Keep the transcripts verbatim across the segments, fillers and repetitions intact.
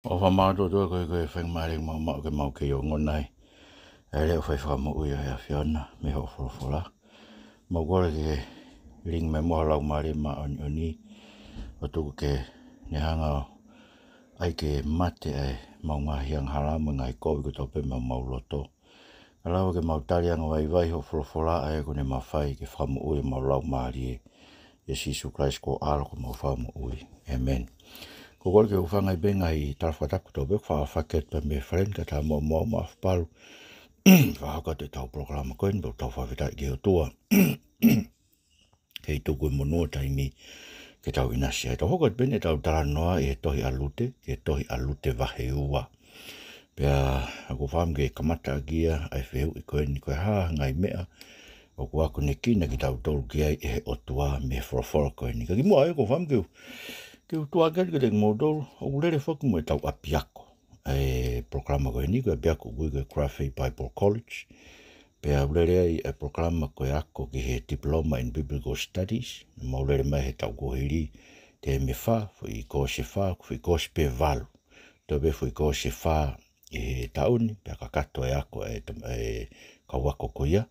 ʻOfa mātuʻa ʻOtua ko e, ko e faingamālie maʻu ke mau kei ongona ai ʻa e leʻo fai fakamoʻui ʻa e ʻAfiona mei hoʻo folofola. Mau kole ke lilingi mai muʻa ho Laumālie Māʻoniʻoni ʻo tuku ke ne hanga ʻo ʻai ke mate ʻa e mau ngaahi angahala mo e ngaahi kovi kotoa pē mei homau loto. Ka lava ke mau tali angavaivai hoʻo folofola ʻa ia kuo ne mafai ke fakamoʻui homau laumālie. ʻIa Sīsū Kalaisi ko ho ʻAlo ko homau Fakamoʻui. ʻĒmeni. Ko e kole ke u hūfanga pē he ngaahi tala fakatapu kotoa pē, ʻoku ou fakaʻapaʻapa atu pē mei Faleni kae ʻatā muʻa mo au Maʻafu Palu. Fakahoko atu ʻetau polokalama ko eni, pea ʻoku tau fakafetaʻi ki he ʻOtua. Kei tuku e monū ʻo e taimi ke tau ʻinasi ai. Tau hoko atu pē eni ʻetau talanoa ʻi he tohi ʻa Lute, ki he tohi ʻa Lute vahe ua. Pea ʻoku ou fakaʻamu ke kamata ʻaki ia ʻa e fehuʻi ko eni: ko e hā ha ngaahi meʻa ʻoku akonekina kitautolu ki ai ʻe he ʻOtua mei he folofola ko eni? Ka kimuʻa ai, ʻoku ou fakaʻamu ke u, ke u tuʻu hake atu kiate kimoutolu ʻoku lele foki mo ʻetau ʻapiako ʻa e polokalama ko eni, ko e ʻapiako ʻoku ui ko e Craft Faith Bible College. Pea ʻoku lele ai ʻa e polokalama ko e ako ki he Diploma in Biblical Studies. Mau lele mai he taʻu kuo hili, tēmi ʻe fā, foʻi kōsi ʻe fā, foʻi kōsi pē ʻe valu. Toe pē foʻi kōsi ʻe fā ʻi he taʻu ni, pea kakato e ako ʻa e, ʻa e kau ako ko ia.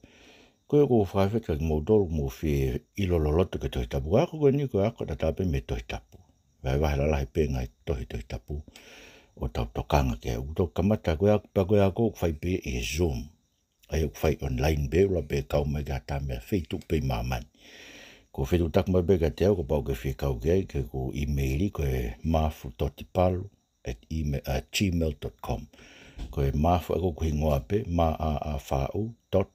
Ko ia ʻoku ou fakafetaʻi kia kimoutolu ʻoku mou fie ʻilo loloto ki he Tohi Tapu. Ko e ako ko eni ko e ako ʻe tatau pē mei he Tohi Tapu. Vahevahe lalahi pē ngaahi tohi Tohi Tapu ʻo tau tokanga ki ai. ʻOku tau kamata ko e ako, pea ko e ako ʻoku fai pē ʻi he Zoom. ʻA ia ʻoku fai online pē, ʻoku lava pē kau mai ki ha taha mei ha feituʻu pē ʻi māmani. Ko e fetuʻutaki mai pē kiate au kapau ʻoku ke fie kau ki ai, ke ko e email ko e mafu dot palu at gmail dot com. Ko e mafu ʻa ia ko hoku hingoa pē, M A F U dot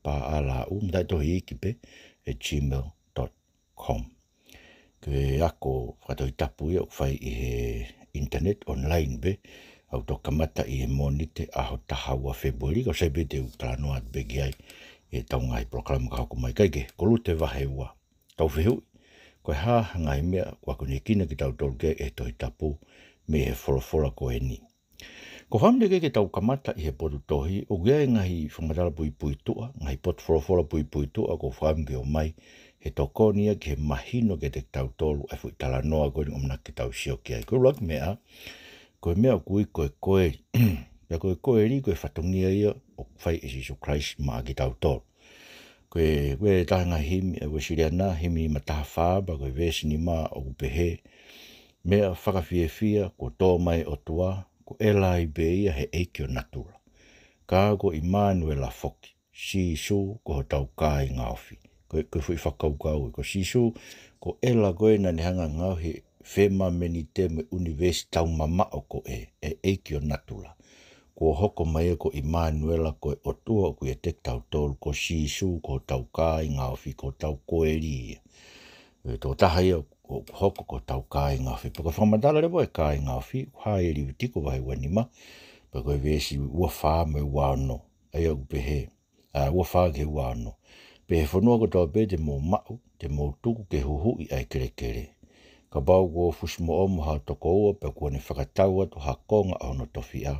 P A L U, mataʻitohi iiki pē, at gmail dot com. Ko e ako fakatohitapu ia ʻoku fai ʻi he internet, online pē. ʻOku toki kamata ʻi he Mōnite ʻaho taha ua Fēpueli, ka ʻoku sai pē te u talanoa atu pē ki ai ʻi heʻetau ngaahi polokalama ka hoko mai. Kae kehe, ko Lute vahe ua. Tau fehuʻi: ko e hā ha ngaahi meʻa ʻoku akonekina kitautolu ki ai ʻe he Tohi Tapu mei he folofola ko eni? ʻOku ou fakaʻamu ke, ke tau kamata ʻi he potu tohi, ʻoku ʻi ai e ngaahi fakamatala puipuituʻa, ngaahi potu folofola puipuituʻa, ʻoku ou fakaʻamu ke ʻomai, he tokoni ia ki he mahino kiate kitautolu ʻa e foʻi talanoa ko eni ʻoku ʻamanaki ke tau sio ki ai. Ko e ʻuluaki meʻa, ko e meʻa ʻoku ui ko e koeli. Pea ko e koeli, ko e fatongia ia ʻoku fai ʻe Sīsū Kalaisi maʻa kitautolu. Ko e, ko e taha e ngaahi himi ʻa e Uēsiliana, himi nima taha fā, pea ko e veesi nima ʻoku pehē: Meʻa fakafiefia kuo tō mai e ʻOtua, kuo ʻela ai pē ia he ʻEiki ʻo natula. Ka ko ʻImanuela foki, Sīsū ko hotau kāinga ofi. Ko e, ko e foʻi fakakaukau, ko Sīsū, ko e ʻela ko ē naʻa ne hanga ʻo ngaohi e fēmamenite mo e ʻunivēsi taumamaʻo ko ē, e ʻEiki ʻo natula. Kuo hoko mai ia ko ʻImanuela, ko e ʻOtua ʻoku ʻiate kitautolu, ko Sīsū ko hotau kāinga ofi, ko hotau koeli ia. ʻE, tokotaha ia ʻoku hoko ko hotau kāinga ofi. Pea ko e fakamatala leva e kāinga ofi, ʻoku hā ʻi he Levitiko vahe ua nima, pea ko e veesi ua fā mo e ua ono. ʻA ia ʻoku pehē, ʻa, ua fā ki he ua ono: Pea ʻi he fonua kotoa pē te mou maʻu, te mou tuku ke huhuʻi ʻa e kelekele. Kapau kuo fusi mo ʻomo ha tokoua, pea kuo ne fakatau atu ha konga ʻo hono tofiʻa,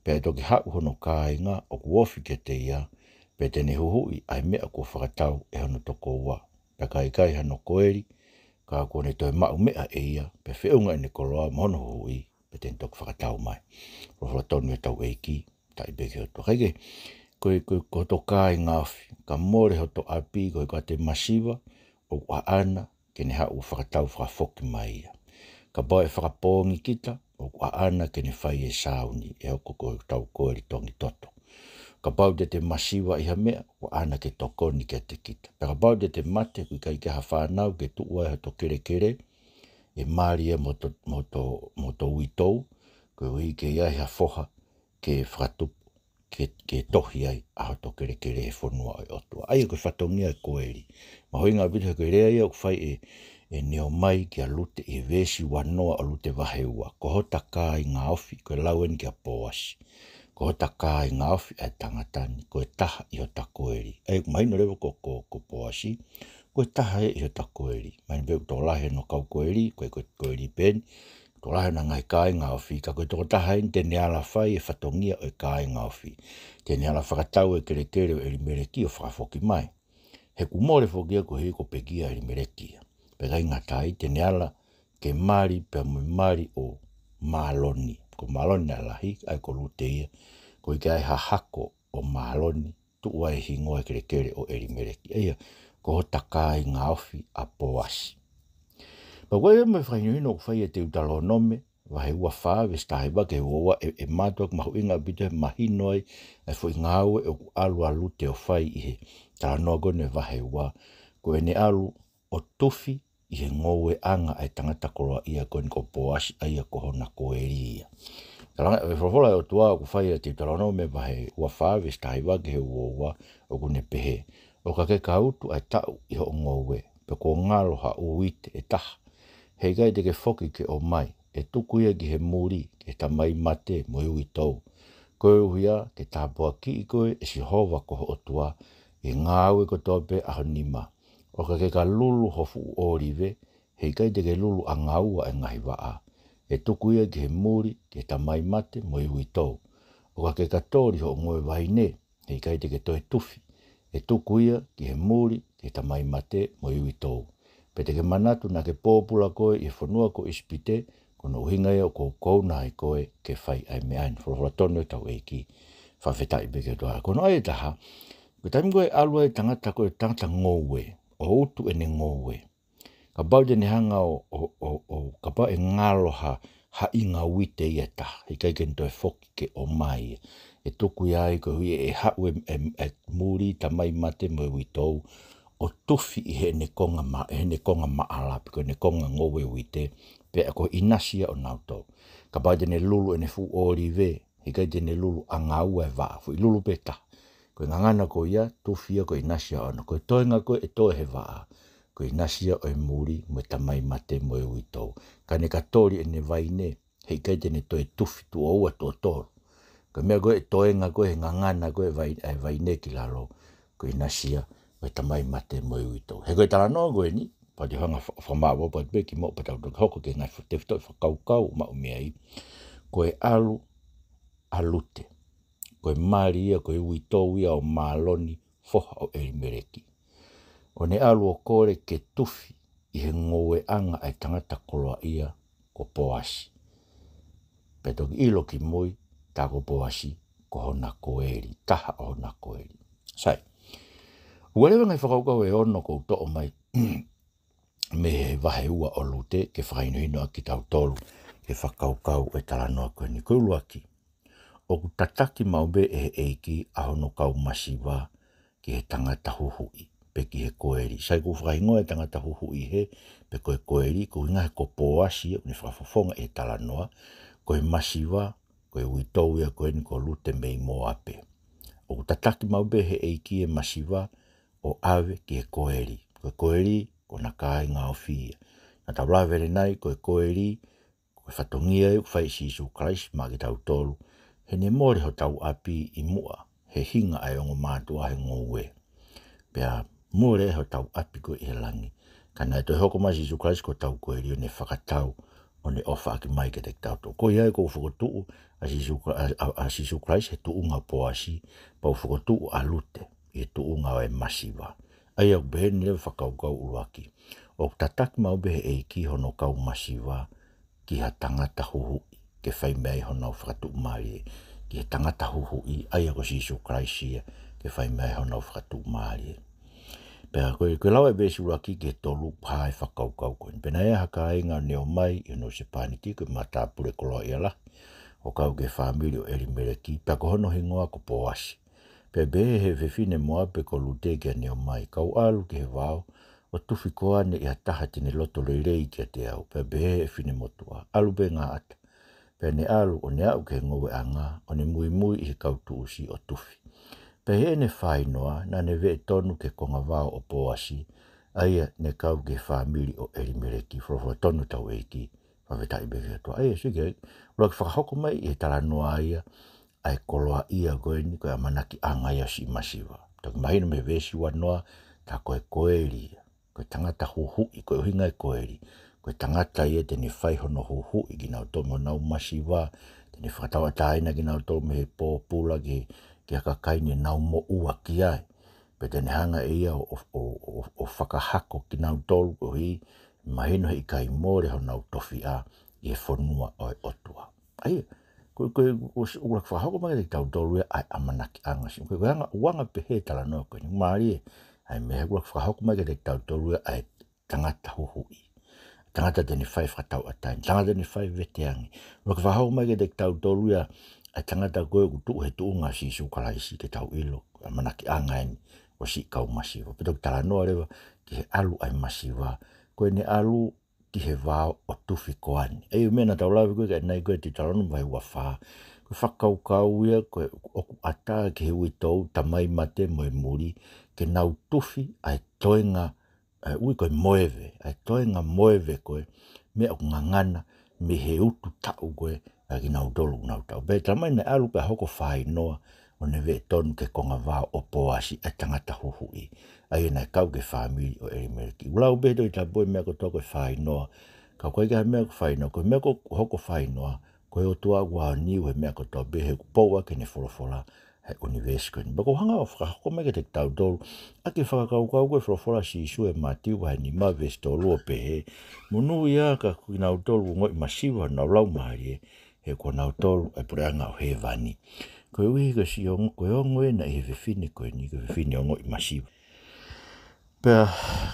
pea ʻe toki haʻu hono kāinga ʻoku ofi kiate ia, pea te ne huhuʻi ʻa e meʻa kuo fakatau ʻe hono tokoua, pea ka ʻikai hano koeli, ka kuo ne toe maʻu meʻa ʻe ia, pea feʻunga ʻene koloa mo hono huhuʻi, pea te ne toki fakatau mai. Folofola tonu ia ʻa hotau ʻEiki, taʻi pē ki he ʻOtua. Kae kehe, ko e, ko e, ko hotau kāinga ofi, ka mole hotau ʻapi, ko e, ko e ʻoatu e masiva, ʻoku ʻaʻana ke ne haʻu ʻo fakatau fakafoki mai ia. Kapau ʻe fakapoongi kita, ʻoku ʻaʻana ke ne fai e sāuni, ʻe hoko ko hotau koeli tongi toto. Kapau te te masiva ʻi ha meʻa, ʻoku ʻaʻana ke tokoni kiate kita. Pea kapau te te mate, ʻoku ʻikai ke ʻi ai ha fānau ke tuʻu ai hotau kelekele, ʻe mali ia mo hotau, mo hotau, mo hotau uitou, koeʻuhi ke ʻi ai ha foha ke fakatupu, ke, ke tohi ai ʻa hotau kelekele he fonua ʻo e ʻOtua. ʻA ia ko e fatongia e koeli. Mahuʻinga ʻaupito he ko e lea ia ʻoku fai ʻe, ʻe Neomai kia Lute ʻi he veesi ua noa ʻo Lute vahe ua. Ko hotau kāinga ofi, ko e lau eni kia Poasi. Ko hotau kāinga ofi ʻa e tangata ni, ko e taha ʻi hotau koeli. ʻA ia ʻoku mahino leva ko, ko, ko Poasi, ko e taha ia ʻi hotau koeli. Mahino pē ʻoku tokolahi hono kau koeli, ko e, ko e koeli pē eni, tokolahi hono ngaahi kāinga ofi, ka ko e tokotaha eni te ne ala fai e fatongia ʻo e kāinga ofi. Te ne ala fakatau e kelekele ʻo ʻElimeleki ʻo fakafoki mai. He kuo mole foki ia koeʻuhi ko e pekia ʻa ʻElimeleki ia. Pea ʻikai ngata ai, te ne ala ke mali pea mo e mali ʻo Māloni. ko Māloni naʻe lahi, ʻa ia ko Lute ia, ko e ʻikai ha hako ʻo Māloni, tuʻu ai e hingoa e kelekele ʻo ʻElimeleki. ʻA ia, ko hota kāinga ofi ʻa Poasi. Pea ko e meʻa fakahinohino ʻoku fai ʻe Teutalōnome, vahe ua fā, veesi taha hiva ki he ua ua, ʻe, ʻe mātuʻaki mahuʻinga ʻaupito he mahino ai ʻa e foʻi ngāue ʻoku ʻalu ʻa Lute ʻo fai ʻi he talanoa ko eni vahe ua, ko ʻene ʻalu ʻo tufi ʻi he ngoueʻanga ʻa e tangata koloaʻia ko eni ko Poasi, ʻa ia ko hona koeli ia. Talanga e folofola ʻa e ʻOtua ʻoku fai ʻa Teutalōnome vahe ua fā, veesi taha hiva ki he ua ua, ʻoku ne pehē: ʻO ka ke ka utu ʻa e taʻu ʻi hoʻo ngoue, pe kuo ngalo ha ʻū uite ʻe taha, heʻikai te ke foki ke ʻomai, ʻe tuku ia ki he muli, ki he tamai mate mo e uitou. Koeʻuhi ke tāpuakiʻi koe ʻe Sihova ko ho ʻOtua ʻi he ngāue kotoa pē ʻa ho nima. ʻO ka ke ka lulu ho fuʻu ʻōlive, heʻikai te ke lulu ʻanga ua e ngaahi vaʻa, ʻe tuku ia ki he muli, ki he tamai mate mo e uitou. ʻO ka ke ka toli hoʻo ngoue vaine, heʻikai te ke toe tufi, ʻe tuku ia ki he muli, ki he tamai mate mo e uitou. Pea te ke manatu naʻa ke pōpula koe ʻi he fonua ko ʻIsipite, ko hono ʻuhinga ia ʻoku ou kouna ai koe ke fai ʻa e meʻa ni. Folofola tonu ʻetau ʻEiki, fakafetaʻi pē ki he ʻOtua. Ko hono ʻai ʻe taha, ko e taimi ko ē ʻalu ai e tangata ko e tangata ngoue, ʻo utu ʻene ngoue, kapau te ne hanga ʻo, ʻo, ʻo, ʻo, kapau ʻe ngalo ha, ha ʻinga uite ia ʻe taha, heʻikai ke ne toe foki ke ʻomai ia. ʻE tuku ia ai koeʻuhi ʻe haʻu e, e, e muli, tamai mate mo e uitou, ʻo tufi ʻi heʻene konga ma-, heʻene konga maʻala, pe ko ʻene konga ngoue uite, pea ko e ʻinasi ia ʻonautolu. Kapau te ne lulu ʻene fuʻu ʻōlive, heʻikai te ne lulu ʻanga ua e vaʻa, foʻi lulu pē taha. Ko e ngangana ko ia, tufi ia ko e ʻinasi ia ʻoʻona. Ko e toenga ko ē ʻe toe he vaʻa, ko e ʻinasi ia ʻo e muli, mo e tamai mate mo e uitou. Ka ne ka toli ʻene vaine, heʻikai te ne toe tufi tuʻo ua, tuʻo tolu. Ko e meʻa ko ē ʻe toenga ko ē he ngangana ko ē vai-, ʻa e vaine ki lalo, ko e ʻinasi ia ʻo e tamai mate mo e uitou. He ko e talanoa ko eni, pea te u hanga fa-, fakamaʻopoʻopo atu pē kimoutolu pea tau toki hoko ki he ngaahi fo-, tefitoʻi fakakaukau ʻoku maʻu mei ai. Ko e ʻalu ʻa Lute, ko e mali ia, ko e uitou ia ʻo Māloni, foha ʻo ʻElimeleki, ʻo ne ʻalu ʻo kole ke tufi ʻi he ngoueʻanga ʻa e tangata koloaʻia ko Poasi. Pea toki ʻilo kimui, tā ko Poasi ko hona koeli, taha ʻo hona koeli. Sai. Ua leva ngaahi fakakaukau ʻe ono ʻoku ou toʻo mai mei he vahe ua ʻo Lute ke fakahinohino ʻaki kitautolu ki he fakakaukau ʻo e talanoa ko eni. Ko e ʻuluaki, ʻoku tataki maʻu pē ʻe he ʻEiki ʻa hono kau masiva ki he tangata huhuʻi, pe ki he koeli. Sai, ʻoku fakahingoa e tangata huhuʻi hē, pe ko e koeli, ko e ʻuhinga he ko Poasi ia ʻoku ne fakafofonga ʻi he talanoa, ko e masiva, ko e uitou ia ko eni ko Lute mei Moape. ʻOku tataki maʻu pē ʻe he ʻEiki e masiva ʻo ʻave ki he koeli. Ko e koeli, ko hona kāinga ofi ia. Naʻa tau lave ʻanenai, ko e koeli, ko e fatongia ia ʻoku fai ʻe Sīsū Kalaisi maʻa kitautolu, heʻene mole hotau ʻapi ʻi muʻa he hinga ʻa e ongo mātuʻa he ngoue. Pea mole hotau ʻapi ko ē ʻi he langi. Ka naʻe toe hoko mai ʻa Sīsū Kalaisi ko hotau koeli ʻo ne fakatau, ʻo ne ʻofa ʻaki mai kiate kitautolu. Ko ia ai ʻoku ou fokotuʻu ʻa Sīsū Ka-, ʻa, ʻa, ʻa Sīsū Kalaisi he tuʻunga ʻo Poasi, pea u fokotuʻu ʻa Lute ʻi he tuʻunga ʻo e masiva. ʻA ia ʻoku pehē ni leva e fakakaukau ʻuluaki. ʻOku tataki maʻu pē ʻe he ʻEiki hono kau masiva ki ha tangata huhuʻi, ke fai mei ai honau fakatuʻumālie. Ki he tangata huhuʻi, ʻa ia ko Sīsū Kalaisi ia, ke fai mei ai honau fakatuʻumālie. Pea ko e, ko e lau e veesi ʻuluaki ki he tolu, hā e fakakaukau ko eni. Pea naʻe ʻi ai ha kāinga ʻo ne ō mai ʻi hono husepāniti, ko e matāpule koloaʻia lahi ʻo kau ki he fāmili ʻo ʻElimeleki, pea ko hono hingoa ko Poasi. Pea pehē ʻe he fefine Moape ko Lute ki heʻene ō mai, Kau ʻalu ki he vao, ʻo tufi koā ne ʻi ai ha taha te ne loto lelei kiate au? Pea pehē ʻe he finemotuʻa, ʻAlu pē, ngaahi ʻata. Pea ne ʻalu, ʻo ne aʻu ki he ngoueʻanga, ʻo ne muimui ʻi he kau tuʻusi ʻo tufi. Pea ʻi heʻene fāinoa, naʻa ne veʻe tonu ki he konga vao ʻo Poasi, ʻa ia ne kau ki he fāmili ʻo ʻElimeleki. Folofola tonu ʻetau ʻEiki, fakafetaʻi pē ki he ʻOtua. ʻA ia, sio ki ai, ʻuluaki fakahoko mai ʻi he talanoa ia ʻa e koloaʻia ko eni, ko e ʻamanakiʻanga ia ʻo e siʻi masiva. Toki mahino mei he veesi uanoa, tā ko e koeli ia, ko e tangata huhuʻi, ko e ʻuhinga e koeli, ko e tangata ia te ne fai hono huhuʻi kinautolu mo honau masiva, te ne fakatauʻatāina kinautolu mei he pōpula ki, ki ha kakai ne nau moʻua ki ai. Pea te ne hanga ʻe ia ʻo, ʻo, ʻo, ʻo, ʻo fakahako kinautolu koeʻuhi, mahino he ʻikai mole honau tofiʻa ʻi he fonua ʻo e ʻOtua. ʻA ia, ko e, ko e, ʻoku, ʻoku fakahoko mai kiate kitautolu ia ʻa e ʻamanakiʻanga siʻi. Ko e, ko e anga, ʻoku anga pehē e talanoa ko eni. Mālie, ʻa e meʻa ʻoku fakahoko mai kiate kitautolu ia ʻa e tangata huhuʻi. Tangata te ne fai fakatauʻatāina. Tangata te ne fai veteange. ʻOku fakahoko mai kiate kitautolu ia ʻa e tangata ko ē ʻoku tuʻu he tuʻunga ʻo Sīsū Kalaisi ke tau ʻilo. ʻAmanakiʻanga eni ʻo siʻi kau masiva. Pea toki talanoa leva ki he ʻalu ʻa e masiva. Ko ʻene ʻalu ki he vao ʻo tufi koane. ʻA ia meʻa naʻa tau lave ko ē ki ai ʻanenai ko ē Teutalōnome vahe ua fā. Ko e fakakaukau ia ko ē ʻoku ʻatā ki he uitou, tamai mate mo e muli, ke nau tufi ʻa e toenga, ʻa e ui ko e moeve, ʻa e toenga moeve ko ē, meʻa ʻoku ngangana mei he utu taʻu ko ē ʻa kinautolu ʻoku nau tau. Pea talamai naʻe ʻalu pea hoko fainoa ʻo ne veʻe tonu ki he konga vao ʻo Poasi, ʻa e tangata huhuʻi. ʻA ia naʻe kau ki he fāmili ʻo ʻElimeleki. ʻOku lau pē he Tohi Tapu e meʻa kotoa ko e fainoa. Ka ʻoku ʻikai ke ʻi ai ha meʻa ko e fainoa, ko e meʻa ko ē ʻoku hoko fainoa, ko e ʻOtua ʻoku aoniu he meʻa kotoa pē he ʻoku pou ʻaki ʻene folofola ʻa e ʻunivēsi ko eni. Pea ʻoku hanga ʻo fakahoko mai kiate kitautolu ʻaki e fakakaukau ko e folofola ʻa Sīsū ʻi he Mātiu vahe nima veesi tolu ʻo pehē, monūʻia ʻa kinautolu ʻoku ongoʻi masiva honau laumālie, he ko kinautolu ʻa e puleʻanga ʻo hēvani. Koeʻuhi ko e siʻi ongo, ko e ongo ena ʻi he fefine ko eni, ko e fefine ongoʻi masiva. Pea,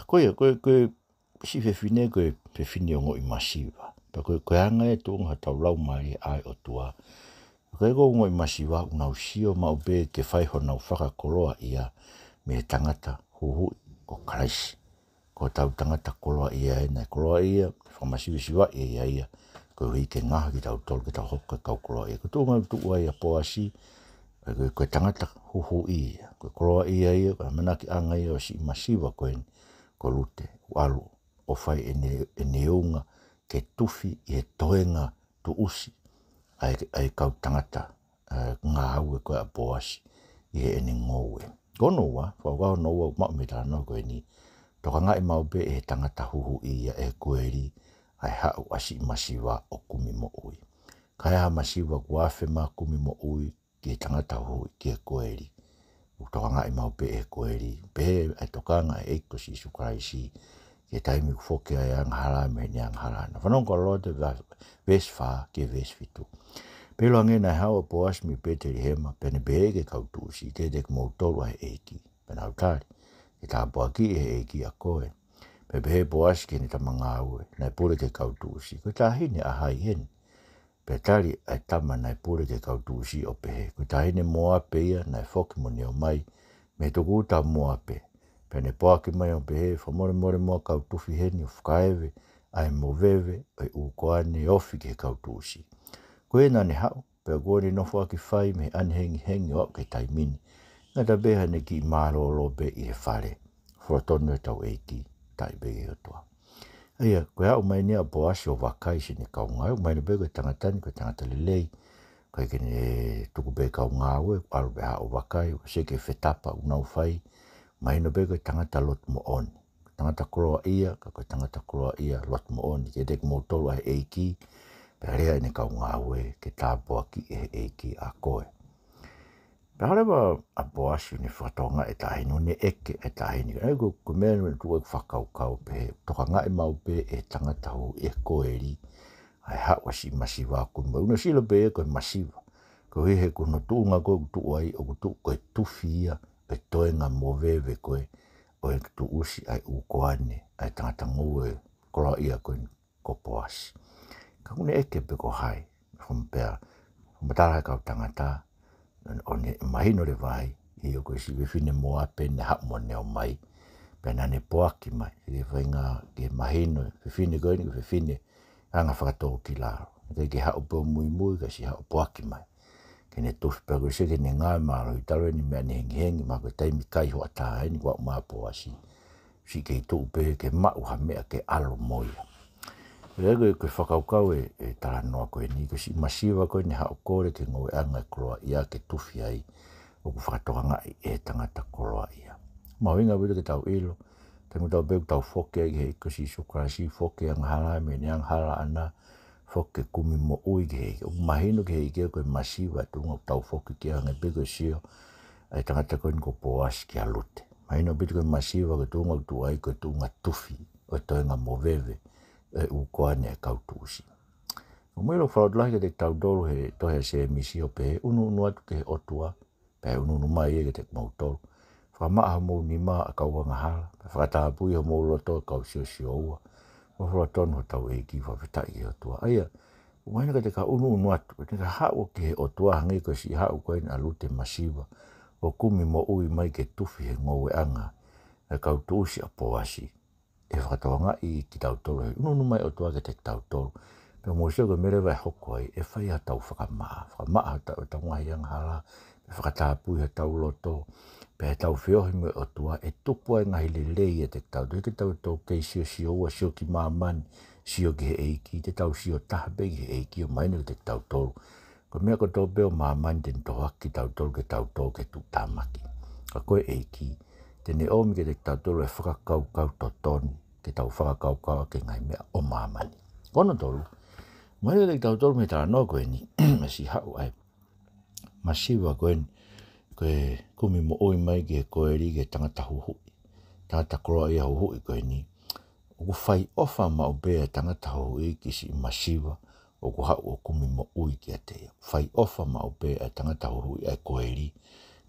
ko ia, ko e, ko e siʻi fefine ko e fefine ongoʻi masiva. Pea ko e, ko e anga e tuʻunga hotau laumālie ʻa e ʻOtua. Ko e ongoʻi masiva ʻoku nau sio maʻu pē ke fai honau fakakoloaʻia mei he tangata huhuʻi ko Kalaisi. Ko hotau tangata koloaʻia ē naʻe koloaʻia, fakamasiva siva ia ia ia. Koeʻuhi ke ngaohi kitautolu ke tau hoko ko e kau koloaʻia. Ko e tuʻunga ʻoku tuʻu ai ʻa Poasi, ko e, ko e tangata huhuʻi ia. Ko e koloaʻia ia, ko e ʻamanakiʻanga ia ʻo siʻi masiva ko eni, ko Lute, ʻoku ʻalu ʻo fai ʻene, ʻene unga ke tufi ʻi he toenga tuʻusi ʻa e, ʻa e kau tangata, ʻa e ngāue ko ē ʻa Poasi ʻi heʻene ngoue. Ko hono ua, fakakaukau hono ua ʻoku maʻu mei he talanoa ko eni, tokangaʻi maʻu pē ʻe he tangata huhuʻi ia ʻe he koeli ʻa e haʻu ʻa siʻi masiva ʻo kumi moʻui. Ka ʻi ai ha masiva kuo afe mai kumi moʻui, ki he tangata huhuʻi, ki he koeli. ʻOku tokangaʻi maʻu pē ʻe he koeli. Pehē ʻa e tokanga ʻa e ʻEiki ko Sīsū Kalaisi ki he taimi ʻoku foki ai e angahala mei heʻene angahala. Naʻa fanongo ʻa Lote va-, veesi fā ki he veesi fitu. Pea ʻiloange naʻe haʻu ʻa Poasi mei Petelihema, pea ne pehē ki he kau tuʻusi, teuteu kimoutolu ʻa e ʻEiki. Pea nau tali, ke tāpuakiʻi ʻe he ʻEiki ʻa koe. Pea pehē ʻe Poasi ki heʻene tama ngāue, naʻe pule ki he kau tuʻusi, ko e taʻahine ʻa hai eni? Pea tali ʻa e tama naʻe pule ki he kau tuʻusi ʻo pehē, ko e taʻahine Mōape ia naʻe foki mo ʻene ō mai mei he tukuʻuta ʻo Mōape. Pea ne poaki mai ʻo pehē, fakamolemole muʻa kau tufi heni ʻo fakaeve ʻa e moveve ʻo e ʻū koane ofi ki he kau tuʻusi. Ko ia naʻa ne haʻu, pea kuo ne nofoʻaki fai mei he ʻanehengihengi ʻo aʻu ki he taimi ni. Ngata pē haʻane kiʻi mālōlō pē ʻi he fale. Folofola tonu ʻetau ʻEiki, talitali pē ki he ʻOtua. ʻA ia, ko e haʻu mai eni ʻa Poasi ʻo vakai siʻene kau ngāue, mahino pē ko e tangata ni, ko e tangata lelei. ʻIkai ke ne tuku pē kau ngāue, ʻalu pē ʻo haʻu ʻo vakai, ʻo sio ki he fetapa ʻoku nau fai. Mahino pē ko e tangata lotu moʻoni. Ko e tangata koloaʻia, ka ko e tangata koloaʻia lotu moʻoni. Teuteu kimoutolu ʻa e ʻEiki, pea lea ʻene kau ngāue, ke tāpuakiʻi ʻe he ʻEiki ʻa koe. Pea hanga leva ʻa Poasi ʻo ne fakatokangaʻi e taʻahine, ʻo ne ʻeke e taʻahine. ʻA ia ko, ko e meʻa naʻe tuʻu ai ʻeku fakakaukau pehē, tokangaʻi maʻu pē ʻe he tangata huhuʻi, ʻe he koeli, ʻa e haʻu ʻa siʻi masiva ʻo kumi moʻui. ʻOku ne ʻosi ʻilo pē ia ko e masiva. Koeʻuhi he ko hono tuʻunga ko ē ʻoku tuʻu ai, ʻoku tuʻu ko e tufi ia ʻo e toenga moveve ko ē ʻo e tuʻusi ʻa e ʻū koane ʻa e tangata ngoue koloaʻia ko eni ko Poasi. Ka ʻoku ne ʻeke pe ko hai, fom pea, fom tala he kau tangata, ʻo ne mahino leva ai, ʻio ko e siʻi fefine Mōape naʻe haʻu mo ʻene ō mai, pea naʻa ne poaki mai, ke feinga ke mahino, fefine ko eni, fefine anga fakatōkilalo. Ke ke haʻu pē ʻo muimui, ka siʻi haʻu poaki mai. Ke ne tufi pea ko e sio ki heʻene ngāue mālohi, talu eni mei ʻanehengihengi, mahalo ko e taimi kai hoʻatā eni, kuo aʻu mai ʻa Poasi. Siʻi kei tuʻu pē ke maʻu ha meʻa ke ʻalu mo ia. Pea ko e, ko e fakakaukau e, e talanoa ko eni, ko e siʻi masiva ko eni haʻu ʻo kole ki he ngoueʻanga e koloaʻia ke tufi ai, ʻoku fakatokangaʻi ʻe he tangata koloaʻia. Mahuʻinga ʻaupito ke tau ʻilo, taimi ʻoku tau pehē ʻoku tau foki ai ki he ʻEiki ko Sīsū Kalaisi, foki e angahala mei heʻene angahala ʻaʻana, foki ke kumi moʻui ki he ʻEiki. ʻOku mahino ki he ʻEiki ia ko e masiva e tuʻunga ʻoku tau foki ki ai, hangē pē ko e sio ʻa e tangata ko eni ko Poasi kia Lute. Mahino ʻaupito ko e masiva ko e tuʻunga ʻoku tuʻu ai ko e tuʻunga tufi ʻo e toenga moveve ʻo e ʻū koane ʻa e kau tuʻusi. Ko e meʻa ʻoku fakalotolahi kiate kitautolu he tohi ʻa Sēmisi ʻo pehē, ʻunuʻunu atu ki he ʻOtua, pea ʻe ʻunuʻunu mai ia kiate kimoutolu. Fakamaʻa homou nima ʻa e kau angahala, pea fakatapui homou loto ʻa e kau siosio ua. Ko e folofola tonu hotau ʻEiki, fakafetaʻi ki he ʻOtua. ʻA ia, ʻoku mahino kiate kitautolu ʻunuʻunu atu, ko e haʻu ki he ʻOtua hangē ko e siʻi haʻu ko eni ʻa Lute masiva, ʻo kumi moʻui mai ke tufi he ngoueʻanga ʻa e kau tuʻusi ʻa Poasi. ʻE fakatokangaʻi kitautolu he ʻunuʻunu mai ʻOtua kiate kitautolu. Pea mou sio ko e meʻa leva ʻe hoko ai, ʻe fai haʻatau fakamaʻa, fakamaʻa haʻatau, haʻatau ngaahi angahala, pea fakatapui haʻatau loto, pea ʻi heʻetau feohi mo e ʻOtua, ʻe tupu ai e ngaahi lelei ʻiate kitautolu. Ke tau tō kei siosio ua, sio ki māmani, sio ki he ʻEiki, te tau sio taha pē ki he ʻEiki ʻo mahino kiate kitautolu. Ko e meʻa kotoa pē ʻo māmani te ne tohoaki kitautolu ke tau tō ki he tuʻutāmaki. Ka ko e ʻEiki, te ne ʻomi kiate kitautolu e fakakaukau totonu, ke tau fakakaukau ki he ngaahi meʻa ʻo māmani. Ko hono tolu, mahino kiate kitautolu mei he talanoa ko eni, ʻa e siʻi haʻu ʻa e masiva ko eni, ko e kumi moʻui mai ki he koeli ki he tangata huhuʻi. Tangata koloaʻia huhuʻi ko eni. ʻOku fai ʻofa maʻu pē ʻa e tangata huhuʻi ki he siʻi masiva ʻoku haʻu ʻo kumi moʻui kiate ia. Fai ʻofa maʻu pē ʻa e tangata huhuʻi, ʻa e koeli,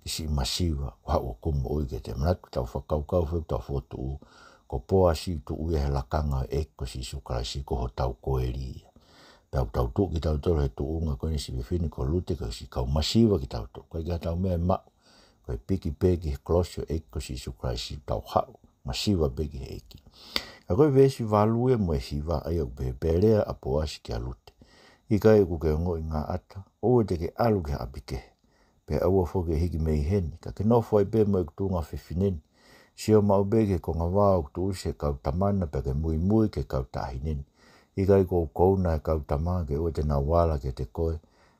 ki he siʻi masiva ʻoku haʻu ʻo kumi moʻui kiate ia. Manatu, tau fakakaukau fekau tau fokotuʻu, ko Poasi ʻoku tuʻu ia he lakanga ʻo e ʻEiki ko Sīsū Kalaisi, ko hotau koeli ia. Pea ʻoku tau tuʻu kitautolu he tuʻunga ko eni, siʻi fefine ko Lute, ko e siʻi kau masiva kitautolu. Ko e ʻikai ke ʻi ai haʻatau meʻa ʻe maʻu, ko e piki pē ki he kolosi ʻo e ʻEiki ko Sīsū Kalaisi, tau haʻu masiva pē ki he ʻEiki. Ka ko e veesi valu ia mo e hiva, ʻa ia ʻoku pehē, pea lea ʻa Poasi kia Lute, ʻIkai ʻoku ke ongoʻi ngaahi ʻata, ʻoua te ke ʻalu ki ha ʻapi kehe, pea ʻoua foki ke hiki mei heni, ka ke nofo ai pē mo ʻeku tuʻunga fefine ni. Sio maʻu pē ki he konga vao ʻoku tuʻusi ʻe he kau tamana, pea ke muimui ki he kau taʻahine ni. ʻIkai ʻoku ou kouna ʻa e kau tama ke ʻoua te nau ala kiate koe,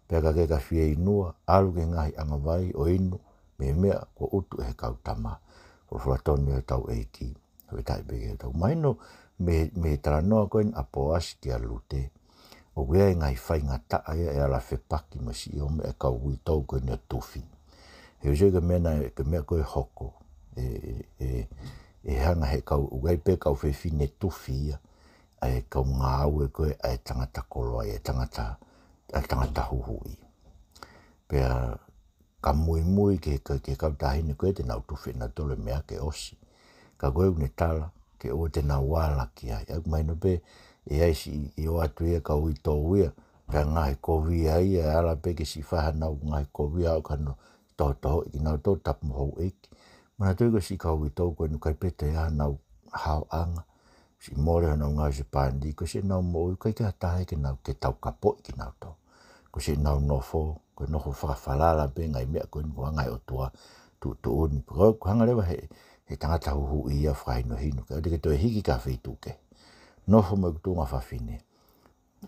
pea ka ke ka fieinua, ʻalu ki he ngaahi angavai ʻo inu mei he meʻa kuo ʻutu ʻe he kau tama. Folofola tonu ia hotau ʻEiki. Fakafetaʻi pē ki he ʻOtua. Mahino mei, mei he talanoa ko eni ʻa Poasi kia Lute, ʻoku ʻi ai e ngaahi faingataʻa ia ʻe ala fepaki mo e siʻi ʻū meʻa ʻa e kau uitou ko eni ʻo tufi. He ʻoku ʻi ai ko e meʻa naʻe, ko e meʻa ko ē ʻe hoko, ʻe, ʻe, ʻe, ʻe hanga ʻe he kau, ʻoku ʻi ai pē kau fefine tufi ia ʻa e kau ngāue ko ē ʻa e tangata koloaʻia, ʻa e tangata, ʻa e tangata huhuʻi. Pea ka muimui ki he, ki he kau taʻahine ko ē, te nau tufi ʻe nautolu e meʻa ke ʻosi. Ka ko ē ʻoku ne tala ke ʻoua te nau ala ki ai. ʻOku mahino pē ʻe ʻi ai siʻi ʻoatu ia ʻe he kau uitou ia, pea ngaahi kovi ia, ʻe ala pē ke siʻi fai haʻanau ngaahi kovi ia ʻo ka nau tohotohoʻi kinautolu, tapu mo houʻeiki. Manatuʻi ko e siʻi kau uitou ko eni ʻoku ʻikai pē toe ʻi ai haʻanau haoʻanga, siʻi mole honau ngāue Sēpani, ko siʻenau moʻui, ʻikai ke ʻi ai ha taha ia ke nau, ke taukapoʻi kinautolu. Ko siʻenau nofo, ko e nofo fakafalala pē ngaahi meʻa ko eni ko e anga ʻe he ʻOtua tuʻutuʻuni. Ko, ko e hanga leva ʻe he, he tangata huhuʻi ia ʻo fakahinohino, ʻikai te ke toe hiki ki ha feituʻu kehe. Nofo mo ʻeku tuʻunga fefine.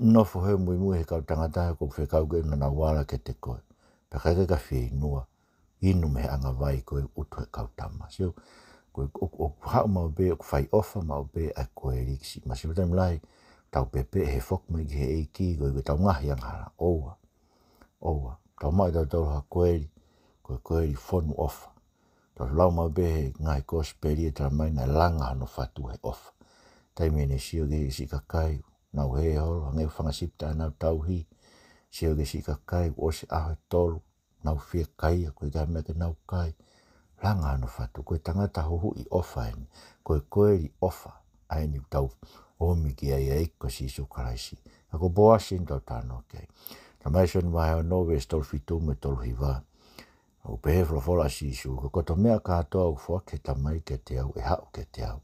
Nofo he muimui he kau tangata he ʻoku ou fekau ke ʻoua naʻa nau ala kiate koe. Pea ka ke ka fieinua, inu mei he angavai ko ē ʻoku ʻutu ʻe he kau tama. Sio, ko e, ʻoku, ʻoku haʻu maʻu pē, ʻoku fai ʻofa maʻu pē ʻa e koeli ki he siʻi masiva. Taimi lahi, tau pehē pē he foki mai ki he ʻEiki, ko e, ko ʻetau ngaahi angahala. ʻOua. ʻOua. Tau maʻu ʻe tautolu ha koeli, ko e koeli fonu ʻofa. Tau lau maʻu pē he ngaahi kosipeli ʻe tala mai naʻe langa hono fatu he ʻofa. Taimi ʻene sio ki he siʻi kakai, nau hē holo, hangē ko e fanga sipi taʻe ʻi ai hanau tauhi. Sio ki he siʻi kakai, ʻosi ʻaho ʻe tolu, nau fiekaia, ʻikai ke ʻi ai ha meʻa ke nau kai. Langa hono fatu, ko e tangata huhuʻi ʻofa eni, ko e koeli ʻofa ʻa eni ʻoku tau ōmi ki ai ʻa e ʻEiki ko Sīsū Kalaisi. Ka ko Poasi eni ʻoku tau talanoa ki ai. Talamai ʻe Sione vahe ono veesi tolu fitu mo e tolu hiva. ʻOku pehē folofola ʻa Sīsū, ko e kotoa meʻa kātoa ʻoku foaki ʻe he Tamai kiate au, ʻe haʻu kiate au.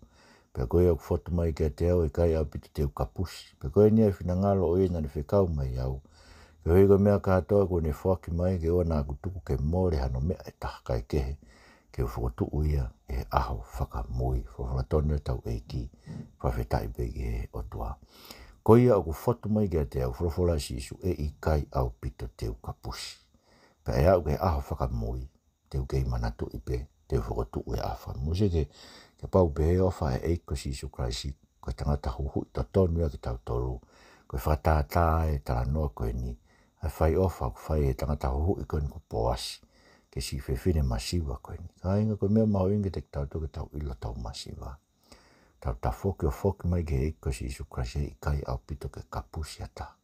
Pea ko ia ʻoku fotu mai kiate au, ʻe ʻikai ʻaupito te u kapusi. Pea ko eni ʻa e finangalo ʻo ia naʻa ne fekau mai au, koeʻuhi ko e meʻa kātoa kuo ne foaki mai, ke ʻoua naʻa ku tuku ke mole hano meʻa ʻe taha kae kehe, ke u fokotuʻu ia ʻi he ʻaho fakamui. Folofola tonu ia hotau ʻEiki, fakafetaʻi pē ki he ʻOtua. Ko ia ʻoku fotu mai kiate au, folofola ʻa Sīsū, ʻe ʻikai ʻaupito te u kapusi. Pea ʻe aʻu ki he ʻaho fakamui, te u kei manatuʻi pē, te u fokotuʻu ʻi he ʻaho fakamui. Sio ki he, kapau pehē ʻofa ʻa e ʻEiki ko Sīsū Kalaisi, ko e tangata huhuʻi totonu ia kiate kitautolu. Ko e fakatātā ʻa e talanoa ko eni, ʻa e fai ʻofa ʻoku fai ʻe he tangata huhuʻi ko eni ko Poasi ki he siʻi fefine masiva ko eni. Kāinga, ko e meʻa mahuʻinga kiate kitautolu ke tau ʻilo hotau masiva. Tau tafoki ʻo foki mai ki he ʻEiki ko Sīsū Kalaisi, ʻe ʻikai ʻaupito ke kapusi ha taha.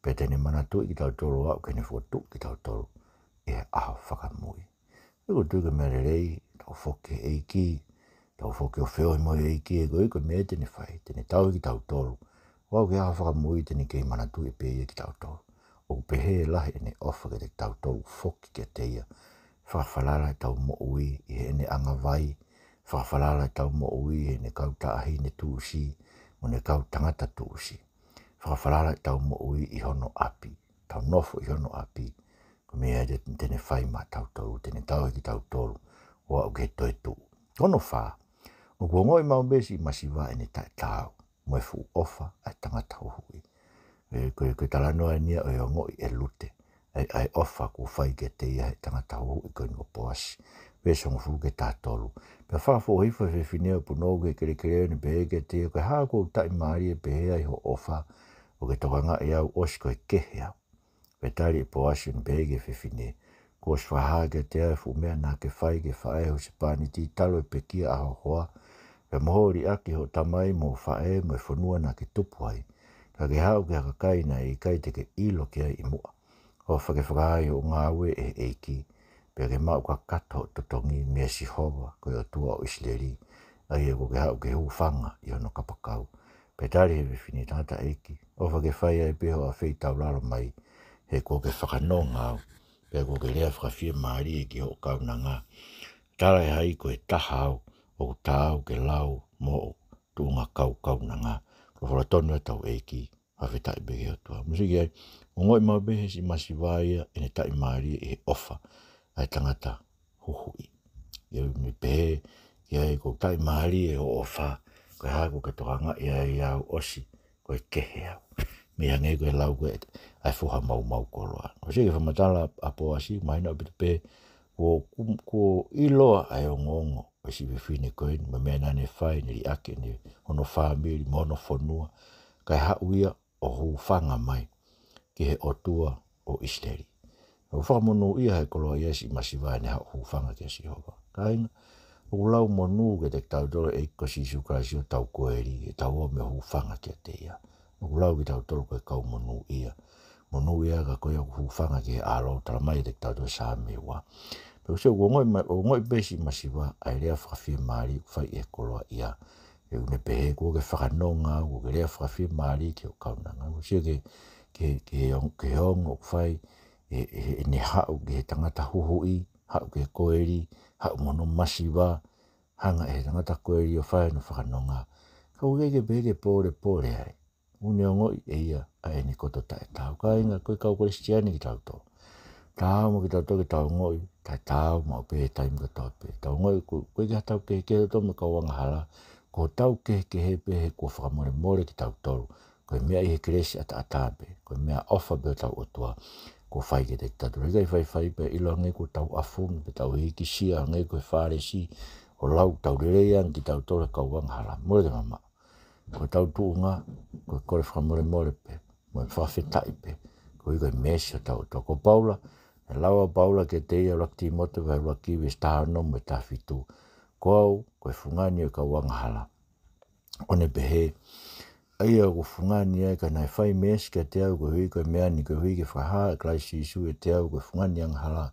Pea te ne manatuʻi kitautolu ʻo aʻu ki heʻene fokotuʻu kitautolu ʻi he ʻaho fakamui. Pea ʻoku ou tui ko e meʻa lelei, tau foki ki he ʻEiki, tau foki ʻo feohi mo e ʻEiki, he ko e ʻEiki ko e meʻa te ne fai, te ne tauhi kitautolu ʻo aʻu ki he ʻaho fakamui, te ne kei manatuʻi pē ia kitautolu. ʻOku pehē lahi ʻene ʻofa kiate kitautolu foki kiate ia. Fakafalala ʻetau moʻui ʻi heʻene angavai, fakafalala ʻetau moʻui ʻi heʻene kau taʻahine tuʻusi, mo ʻene kau tangata tuʻusi. Fakafalala ʻetau moʻui ʻi hono ʻapi, tau nofo ʻi hono ʻapi, ko e meʻa ia te, te ne fai maʻatautolu, te ne tauhi kitautolu ʻo aʻu ki he toetuʻu. Hono fā, ʻoku ongoʻi maʻu pē siʻi masiva ʻene taʻetaau mo e fuʻu ʻofa ʻa e tangata huhuʻi. ʻE, ko e, ko e talanoa eni ia ʻo e ongoʻi ʻe Lute ʻa e, ʻa e ʻofa kuo fai kiate ia ʻe he tangata huhuʻi ko eni ko Poasi. Veesi hongofulu ki he taha tolu. Pea fakafoʻou hifo ʻa e fefine ʻo punou ki he kelekele ʻo ne pehē kiate ia, Ko e hā kuo u taʻimālie pehē ai hoʻo ʻofa, ʻo ke tokangaʻi au ʻosi ko e kehe au? Pea tali ʻe Poasi ʻo ne pehē ki he fefine, Kuo ʻosi fakahā kiate au ʻa e fuʻu meʻa naʻa ke fai ki he faʻē ʻo e husepāniti talu ʻa e pekia ʻa ho hoa, pea mo hoʻo liʻaki hoʻo tamai mo hoʻo faʻē mo e fonua naʻa ke tupu ai. Ka ke haʻu ki ha kakai naʻe ʻikai te ke ʻilo ki ai ʻi muʻa. ʻOfa ke fakahā ʻi hoʻo ngāue ʻe he ʻEiki, pea ke maʻu kakato hoʻo totongi meia Sihova, ko e ʻOtua ʻo ʻIsileli, ʻa ia kuo ke haʻu ke hūfanga ʻi hono kapakau. Pea tali ʻe he fefine, Tangataʻeiki, ʻofa ke fai ai pē hoʻo afeitaulalo mai, he kuo ke fakanonga au, pea kuo ke lea fakafiemālie ki hoʻo kaunanga. Talaʻehai ko e taha au ʻoku taau ke lau moʻo tuʻunga kau kaunanga. Ko e folofola tonu ʻa hotau ʻEiki, fakafetaʻi pē ki he ʻOtua. Mou sio ki ai, ongoʻi maʻu pē he siʻi masiva ia ʻene taʻimālie ʻi he ʻofa ʻa e tangata huhuʻi. ʻA ia ʻoku ne pehē ki ai, Kuo u taʻimālie hoʻo ʻofa, ko e hā kuo ke tokangaʻi ai au ʻosi ko e kehe au? Meʻa hangē ko e lau ko ē ʻa e foha maumau koloa. Ko e sio ki he fakamatala ʻa Poasi, mahino ʻaupito pē kuo, kuo ʻiloa ʻa e ongoongo ʻo e siʻi fefine ko eni, mo e meʻa naʻa ne fai, ne liʻaki ʻene, hono fāmili mo hono fonua, kae haʻu ia ʻo hūfanga mai ki he ʻOtua ʻo ʻIsileli. ʻOku fakamonūʻia ʻe he koloaʻia e siʻi masiva ʻene haʻu ʻo hūfanga kia Sihova. Kāinga, ʻoku lau monū kiate kitautolu ʻe he ʻEiki ko Sīsū Kalaisi hotau koeli, ʻetau ō mo e hūfanga kiate ia. ʻOku lau kitautolu ko e kau monūʻia. Monūʻia ka ko ia ʻoku hūfanga ki he ʻAlo, talamai kiate kitautolu ʻe Saame ua. Pea ʻoku ou sio ʻoku ongoʻi ma-, ongoʻi pē siʻi masiva ʻa e lea fakafiemālie ʻoku fai ʻe he koloaʻia. ʻOku ne pehē, Kuo ke fakanonga au, kuo ke lea fakafiemālie ki hoʻo kaunanga. Mou sio ki he, ki he, ki he ong-, ki he ongo ʻoku fai ʻe, ʻe, ʻene haʻu ki he tangata huhuʻi, haʻu ki he koeli, haʻu mo hono masiva, hanga ʻe he tangata koeli ʻo fai hono fakanonga. Ka ʻoku ʻikai ke pehē ke pōlepole ai. ʻOku ne ongoʻi ʻe ia ʻa ʻene koto taʻetaau. Kāinga, ko e kau Kalisitiane kitautolu. Taau mo kitautolu ke tau ongoʻi taʻetaau maʻu pē he taimi kotoa pē. Tau ongoʻi ʻoku, ʻoku ʻikai ke tau kehekehe tautolu mo e kau angahala. Ko hotau kehekehe pē he kuo fakamolemole kitautolu. Ko e meʻa ʻi he kelesi ʻataʻatā pē. Ko e meʻaʻofa pē hotau ʻOtua kuo fai kiate kitautolu. He ʻikai faifai pē ʻilo ange kuo tau ʻafungi pē tau hikisia ange ko e Fālesi ʻo lau tau lelei ange kitautolu he kau angahala. Mole ke mamaʻo. Ko hotau tuʻunga, ko e kole fakamolemole pē, mo e fakafetaʻi pē, koeʻuhi ko e meesi ʻa hotau ʻOtua. Ko Paula, naʻe lau ʻa Paula kiate ia ʻi he ʻuluaki Tīmote vahe ʻuluaki veesi taha ono mo e taha fitu, Ko au, ko e fungani ʻo e kau angahala. ʻO ne pehē, ʻA ia ʻoku ou fungani ai ka naʻe fai meesi kiate au koeʻuhi ko e meʻa ni, koeʻuhi ke fakahā ʻe Kalaisi Sīsū ʻiate au ko e fungani angahala.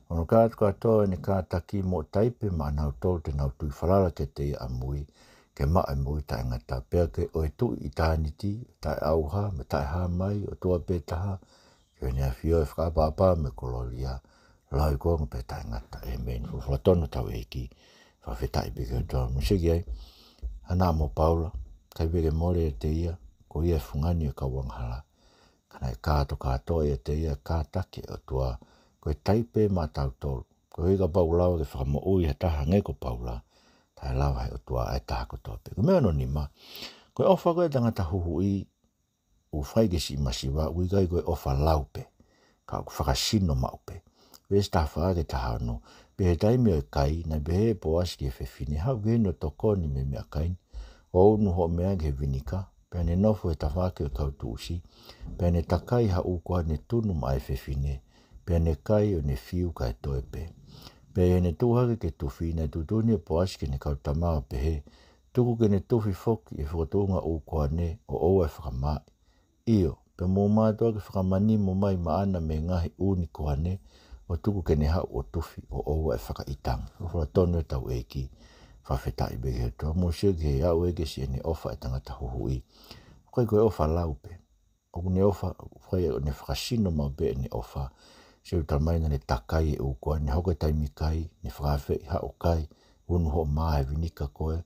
Hono kātokātoa ʻene kātaki moʻo taipe maʻanautolu te nau tui falala kiate ia ʻamui, ke maʻu e moʻui taʻengata, pea ke ʻoetuʻi ʻitāniti, taʻeʻauha, mo e taʻehāmai, ʻOtua pē taha, ki heʻene ʻafio ʻo fakaʻapaʻapa mo e kolōlia, lauikuonga pea taʻengata. ʻĒmeni. Folofola tonu hotau ʻEiki, fakafetaʻi pē ki he ʻOtua. Mou sio ki ai, hangē mo Paula, ʻikai pē ke mole ʻiate ia, ko ia e fungani ʻo e kau angahala. Ka naʻe kātokātoa ʻiate ia e kātaki ʻa e ʻOtua, ko e taipe maʻatautolu. Koeʻuhi kapau ʻe lava ke fakamoʻui ha taha hangē ko Paula, taʻelava ʻe he ʻOtua ʻa e taha kotoa pē. Ko e meʻa hono nima, ko e ʻofa ko ē ʻa e tangata huhuʻi ʻoku fai ki he siʻi masiva, ʻoku ʻikai ko e ʻofa lau pē, ka ʻoku fakasino maʻu pē. Veesi taha fā ki he taha ono, Pea ʻi he taimi ʻo e kai, naʻe pehē ʻe Poasi ki he fefine, Haʻu ki heni ʻo tokoni mei he meʻakai ni, ʻo unu hoʻo meʻa ki he vinika. Pea ne nofo he tafaʻaki ʻo e kau tuʻusi, pea ne takai ha ʻū kuane tunu maʻa e fefine, pea ne kai ʻo ne fiu kae toe pē. Pea ʻi heʻene tuʻu hake ke tufi, naʻe tuʻutuʻuni ʻe Poasi ki heʻene kau tama ʻo pehē, Tuku ke ne tufi foki ʻi he fokotuʻunga ʻū kuane, ʻo ʻoua ʻe fakamaaʻi. ʻIo, Pea mou mātuʻaki fakamanimo mai maʻana mei he ngaahi ʻū ni koane, ʻo tuku ke ne haʻu ʻo tufi ʻo ʻoua ʻe fakaʻitangi. Folofola tonu ʻetau ʻEiki, fakafetaʻi pē ki he ʻOtua. Mou sio ki he aʻu ē ki siʻene ʻofa e tangata huhuʻi. ʻOku ʻikai ko e ʻofa lau pē. ʻOku ne ʻofa, ʻoku ʻikai ʻo ne fakasino maʻu pē ʻene ʻofa. Sio, talamai naʻa ne takai e ʻū koane, hoko e taimi kai, ne fakaafeʻi haʻu ʻo kai, unu hoʻo mā he vinika ko ē,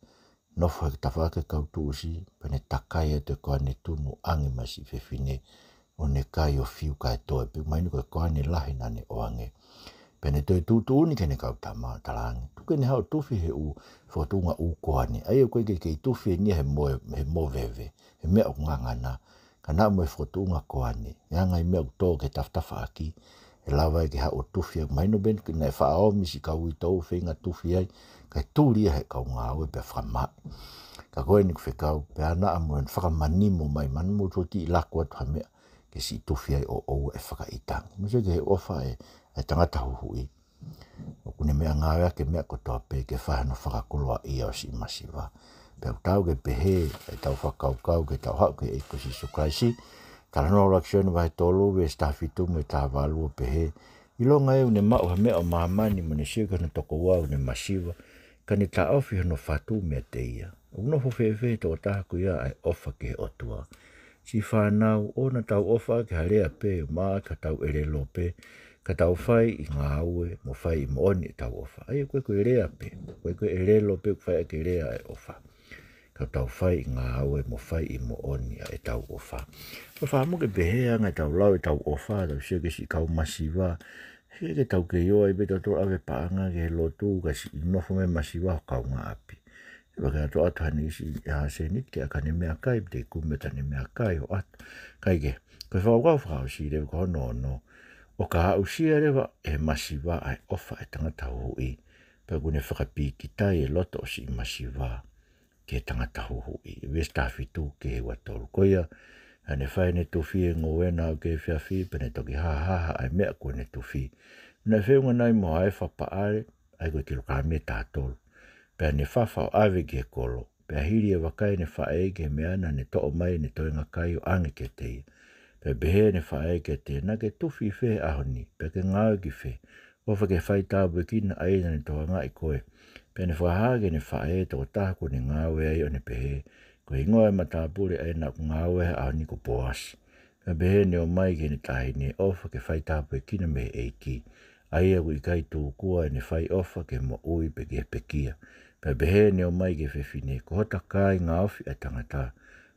nofo he tafaʻaki e kau tuʻusi, pea ne takai atu e koane, tunu ange mai siʻi fefine, ʻo ne kai ʻo fiu kae toe, pea mahino ko e koane lahi naʻa ne ʻoange. Pea ne toe tuʻutuʻuni ki heʻene kau tama, talaange, tuku ke ne haʻu ʻo tufi he ʻū fokotuʻunga ʻū koane. ʻA ia ʻoku ʻikai ke kei tufi eni ia he mo, he moveve, he meʻa ʻoku ngangana. Ka naʻa mo e fokotuʻunga koane, ʻe anga e meʻa ʻoku tō ki he tafatafaʻaki, ʻe lava ai ke haʻu ʻo tufi. ʻOku mahino pē naʻe faʻa omi siʻi kau uitou ʻo feinga tufi ai, kae tuli ia he kau ngāue pea fakamaʻi. Ka ko eni ʻoku fekau, pea naʻa mo e fakamanimo mai, manimo tuʻo kiʻi laku atu ha meʻa ke siʻi tufi ai ʻo ʻoua ʻe fakaʻitangi. Mou sio ki he ʻofa e, e tangata huhuʻi. ʻOku ne meʻangāueʻaki e meʻa kotoa pē ke fai hano fakakoloaʻia ʻo siʻi masiva. Pea ʻoku taau ke pehē ʻetau fakakaukau ki heʻetau haʻu ki he ʻEiki ko Sīsū Kalaisi. Talanoa ʻuluaki Sione vahe tolu veesi taha fitu mo e taha valu ʻo pehē, ʻilonga ʻoku ne maʻu ha meʻa ʻo māmani mo ne sio ki hono tokoua ʻoku ne masiva, ka ne taʻofi hono fatu meiate ia, ʻoku nofo fēfē he tokotaha ko ia ʻa e ʻofa ki he ʻOtua? Siʻi fānau, ʻoua naʻa tau ʻofa ʻaki ha lea pē, ʻumaʻā ʻaki hotau ʻelelo pē, ka tau fai ʻi ngāue mo fai ʻi moʻoni ʻetau ʻofa. ʻA ia ʻoku ʻikai ko e lea pē, ʻoku ʻikai ko e ʻelelo pē ʻoku fai ʻaki e lea ʻa e ʻofa, ka tau fai ʻi ngāue mo fai ʻi moʻoni ʻa ʻetau ʻofa. Ko e fakamuʻa ke pehē anga ʻetau lau ʻetau ʻofa, tau sio ki siʻi kau masiva, he ʻikai ke tau kei ō ai pē tautolu ʻo ʻave paʻanga ki he lotu, ka siʻi nofo mai e masiva ʻi ho kaungāʻapi. ʻE vaka atu atu hane isi ʻa ha sēniti ke ʻaka ʻene meʻakai, pe te kumi atu ʻene meʻakai ʻo ʻatu. Kae kehe, ko e fakakaukau fakaʻosi leva ko hono ono, ʻoka aʻusia leva ʻe he masiva ʻa e ʻofa e tangata huhuʻi, pea ʻoku ne fakapīkitai e loto ʻo siʻi masiva ki he tangata huhuʻi. Veesi taha fitu ki he ua tolu. Ko ia, naʻa ne fai ʻene tufi he ngoue naʻa ku efiafi, pea ne toki hahaha ʻa e meʻa kuo ne tufi. Naʻe feʻunga nai mo ha efa paʻale, ʻa ia ko e kilokālami ʻe taha tolu. Pea ne fafa ʻo ʻave ki he kolo. Pea hili e vakai ʻene faʻē ki he meʻa naʻa ne toʻo mai ʻene toenga kai ʻo ʻange kiate ia. Pea pehē ʻene faʻē kiate ia, naʻa ke tufi ʻi fē he ʻaho ni, pea ke ngāue ki fē? ʻOfa ke fai tāpuekina ʻa ia naʻa ne tokangaʻi koe. Pea ne fakahā ki heʻene faʻē e tokotaha kuo ne ngāue ai ʻo ne pehē, ko e hingoa e matāpule ʻa ia naʻa ku ngāue he ʻaho ni ko Poasi. Pea pehē ʻene ō mai ki heʻene taʻahine, ʻofa ke fai tāpuekina mei he ʻEiki, ʻa ia ʻoku ʻikai tūkua ʻene fai ʻofa ki he moʻui pe ki he pekia. Pea pehē ʻene ō mai ki he fefine, ko hota kāinga ofi ʻa e tangata,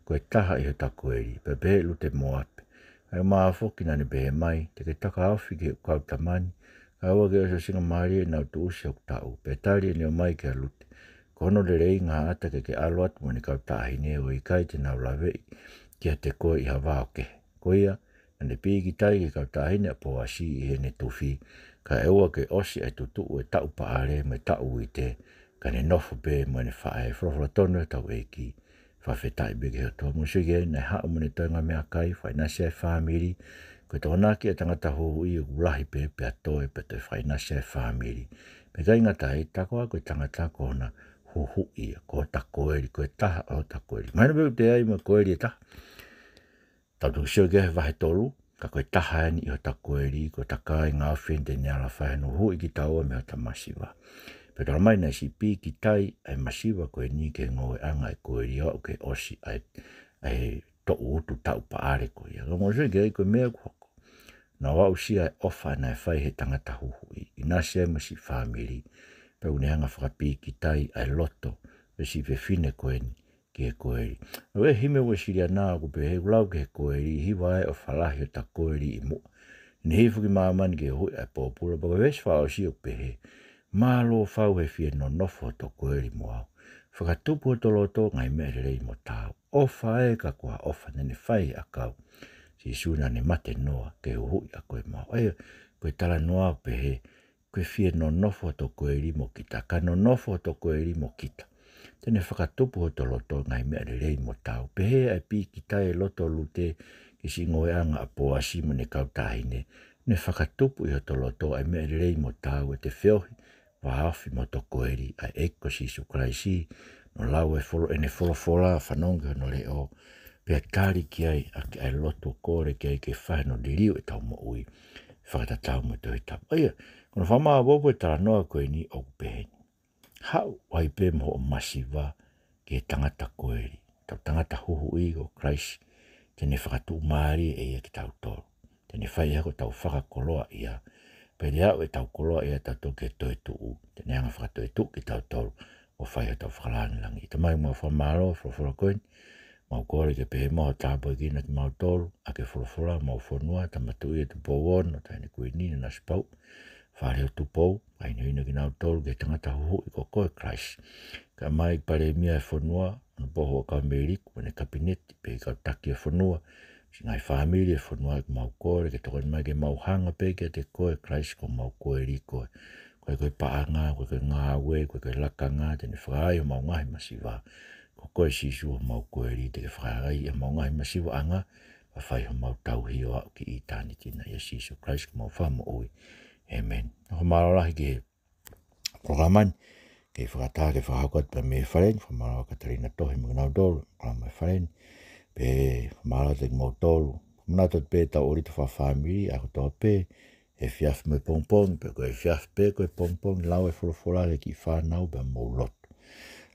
ko e taha ʻi hota koeli. Pea pehē ʻe Lute Moape, ʻa ia ʻoku maʻa foki naʻa ne pehē mai, te ke taka ofi ki heʻeku kau tama ni, kae ʻoua ke ʻosi ʻosinga mālie ʻenau tuʻusi ʻi hoku taʻu. Pea tali ʻene ō mai kia Lute, ko hono lelei ngaahi ʻata ke ke ʻalu atu mo ʻene kau taʻahine, ʻo ʻikai te nau laveʻi kiate koe ʻi ha vao kehe. Ko ia, naʻa ne pīkitai ki he kau taʻahine ʻa Poasi ʻi heʻene tufi, kae ʻoua ke ʻosi ʻa e tutuʻu e taʻu paʻale mo e taʻu uite, ka ne nofo pē mo ʻene faʻē. Folofola tonu ʻetau ʻEiki, fakafetaʻi pē ki he ʻOtua. Mou sio ki ai, naʻe haʻu mo ʻene toenga meʻakai, fakaʻinasi ai e fāmili. Ko e tokonaki ʻa e tangata huhuʻi ʻoku lahi pē, pea toe, pea toe fakaʻinasi ai e fāmili. Pea ʻikai ngata ai, tā koā ko e tangata ko hona huhuʻi ia, ko hota koeli, ko e taha ʻo hota koeli. Mahino pē ʻoku toe ʻi ai mo e koeli ʻe taha. Tau toki sio ki he vahe tolu, ka ko e taha eni ʻi hota koeli, ko hota kāinga ofi eni te ne ala fai hono huhuʻi kitaua mei hota masiva. Pea talamai naʻe siʻi pīkitai ʻa e masiva ko eni ki he ngoueʻanga ʻa e koeli ʻo aʻu ke ʻosi ʻa e, ʻa e toʻu utu taʻu paʻale ko ia. Ka mou sio ki ai, ko e meʻa ʻoku hoko, naʻe aʻusia e ʻofa naʻe fai ʻe he tangata huhuʻi, ʻinasi ai mo siʻi fāmili, pea ʻoku ne hanga ʻo fakapīkitai ʻa e loto ʻo e siʻi fefine ko eni ki he koeli. ʻOku ʻi ai e himi Uēsiliana ʻoku pehē, ʻoku lau ki he koeli, hiva ē ʻofa lahi hota koeli ʻi muʻa, ʻi heʻene hifo ki māmani ke huhuʻi ʻa e pōpula. Pea ko e veesi fakaʻosi ʻoku pehē, mālō fau he fie nonofo hoto koeli mo au. Fakatupu hoto loto ngaahi meʻa lelei mo taau. ʻOfa ē ka ko ha ʻofa naʻa ne fai he ʻakau. Sīsū naʻa ne mate noa ke huhuʻi ʻa koe mo au. ʻA ia, ko e talanoa ʻoku pehē, ko e fie nonofo hoto koeli mo kita, ka nonofo hoto koeli mo kita, te ne fakatupu hoto loto ngaahi meʻa lelei mo taau. Pehē ʻa e pīkitai e loto ʻo Lute ki he siʻi ngoueʻanga ʻa Poasi mo ʻene kau taʻahine, ne fakatupu ʻi hoto loto ʻa e meʻa lelei mo taau ʻe te feohi vāofi mo hoto koeli, ʻa e ʻEiki ko Sīsū Kalaisi, hono lau e folo-, ʻene folofola, fanongo ki hono leʻo, pea tali ki ai ʻaki ʻa e lotu ʻo kole ki ai ke fai hono liliu ʻetau moʻui fakatatau mo e Tohi Tapu. ʻA ia, ko hono fakamaʻopoʻopo ʻo e talanoa ko eni ʻoku pehē ni: Haʻu ai pē mo hoʻo masiva ki he tangata koeli, ʻetau tangata huhuʻi ko Kalaisi, te ne fakatuʻumālie ʻe ia kitautolu. Te ne fai ʻaki hotau fakakoloaʻia, pea ʻe aʻu ʻetau koloaʻia ʻatautolu ki he toetuʻu, te ne hanga ʻo fakatoetuʻu kitautolu ʻo fai hotau fakalāngilangi. Tamai, mau fakamālō he folofola ko eni, mau kole ke pehē mai hoʻo tāpuekina kimautolu ʻaki e folofola, homau fonua, Tama Tuʻi ʻo Tupou Ono, Taʻahine Kuini Nanasipauʻu, Fale ʻo Tupou, fakahinohino kinautolu ki he tangata huhuʻi ko koe Kalaisi. Kae ʻumaʻā e Palēmia ʻo e fonua, Honopoho ʻAkaumeliku, mo ʻene Kapineti, pea ki he kau taki ʻo e fonua, siʻi ngaahi fāmili ʻo e fonua, ʻoku mau kole ke tokoni mai ke mau hanga pē kiate koe Kalaisi ko homau koeli koe. Ko e, ko e paʻanga, ko e, ko e ngāue, ko e, ko e lakanga te ne fakaai homau ngaahi masiva. Ko koe Sīsū homau koeli, te ke fakaai homau ngaahi masivaʻanga, pea fai homau tauhi ʻo aʻu ki ʻitāniti na. ʻIa Sīsū Kalaisi ko homau Fakamoʻui. ʻĒmeni. Fakamālō lahi ki he polokalama ni, kei fakataha ke fakahoko atu pē mei fale ni, fakamālō Katalina Tohi mo kinautolu, polokalama ʻi fale ni, pea fakamālō atu kiate kimoutolu. Manatu atu pē ʻetau ʻōlita fakafāmili ʻaho kotoa pē, efiafi mo e pongipongi, pe ko e efiafi pe ko e pongipongi, lau e folofola ki he kiʻi fānau pea mou lotu.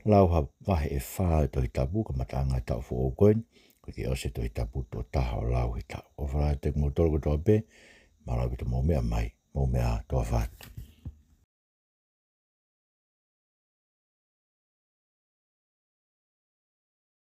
Lau ha vahe ʻe fā ʻo e Tohi Tapu, kamataʻanga e taʻu foʻou ko eni, ko e kiʻi ʻosi e Tohi Tapu tuʻo taha ʻo lau he taʻu. ʻOfa lahi atu kiate kimoutolu kotoa pē, mālō ʻaupito hoʻomou meʻa mai, mou meʻa ā, tuʻa ʻofa atu.